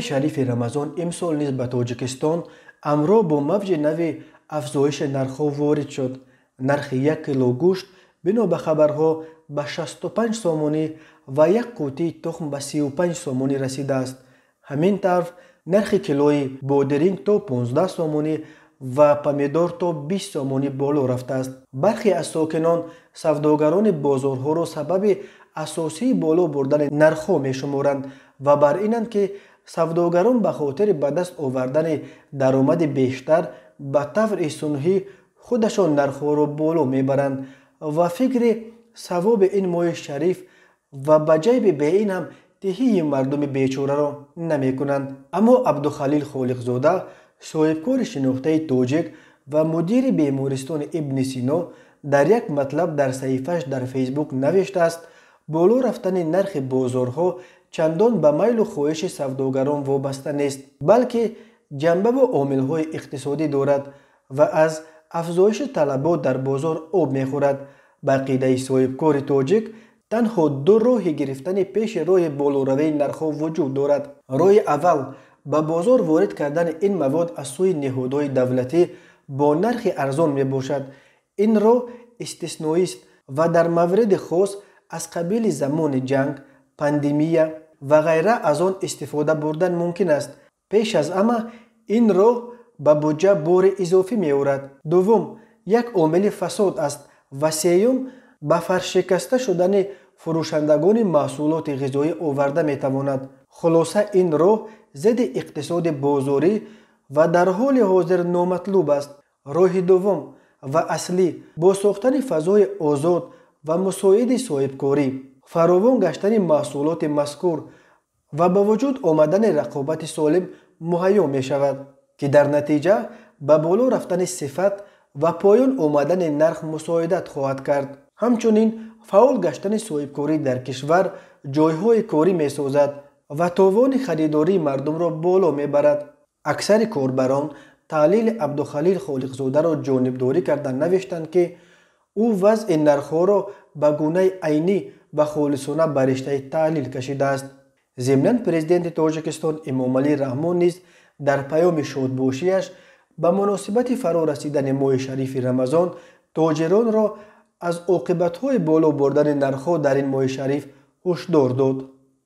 Моҳи шарифи Рамазон имсол низ ба Тоҷикистон ҳамроҳ бо мавҷи нави афзоиши нархҳо ворид шуд. Нархи як кило гӯшт, бино ба хабарҳо, ба 65 сомонӣ ва як қутии тухм ба 35 сомонӣ расидааст. Ҳамин тавр, нархи килои бодиринг то 15 сомонӣ ва помидор то 20 сомонӣ боло рафтааст. Бархе аз сокинон савдогарони бозорҳоро сабаби асосии боло бурдани нархҳо мешуморанд ва бар инанд, ки савдогарон ба хотири ба даст овардани даромади бештар ба таври сунъӣ худашон нархҳоро боло мебаранд ва фикри савоби ин моҳи шариф ва ба ҷайби беин ҳам тиҳии мардуми бечораро намекунанд. Аммо Абдухалил Холиқзода, соҳибкори шинохтаи тоҷик ва мудири бемористони Ибни Сино, дар як матлаб дар саҳифааш дар Фейсбук навиштааст: боло рафтани нархи бозорҳо чандон ба майлу хоҳиши савдогарон вобаста нест, балки ҷанбаву омилҳои иқтисодӣ дорад ва аз афзоиши талабот дар бозор об мехӯрад. Ба ақидаи соҳибкори тоҷик, танҳо ду роҳи гирифтани пеши роҳи болоравии нархҳо вуҷуд дорад. Роҳи аввал — ба бозор ворид кардани ин мавод аз сӯи ниҳодҳои давлатӣ бо нархи арзон мебошад. Ин роҳ истисноист ва дар мавриди хос аз қабили замони ҷанг, пандемия ва ғайра аз он истифода бурдан мумкин аст. Пеш аз ҳама, ин роҳ ба буҷа бори изофӣ меорад. Дуввум, як омили фасод аст ва сеюм, ба фаршикаста шудани фурӯшандагони маҳсулоти ғизоӣ оварда метавонад. Хулоса, ин роҳ зидди иқтисоди бозорӣ ва дар ҳоли ҳозир номатлуб аст. Роҳи дуввум ва аслӣ — бо сохтани фазои озод ва мусоиди соҳибкорӣ, фаровон гаштани маҳсулоти мазкур ва ба вуҷуд омадани рақобати солим муҳайё мешавад, ки дар натиҷа ба боло рафтани сифат ва поён омадани нарх мусоидат хоҳад кард. Ҳамчунин, фаъол гаштани соҳибкорӣ дар кишвар ҷойҳои корӣ месозад ва товони харидории мардумро боло мебарад. Аксари корбарон таҳлили Абдухалил Холиқзодаро ҷонибдорӣ карда навиштанд, ки ӯ вазъи нархҳоро ба гунаи айнӣ ва холисона ба риштаи таҳлил кашидааст. Зимнан, Президенти Тоҷикистон Эмомалӣ Раҳмон низ дар паёми шодбошиаш ба муносибати фаро расидани моҳи шарифи Рамазон тоҷиронро аз оқибатҳои боло бурдани нархҳо дар ин моҳи шариф ҳушдор дод.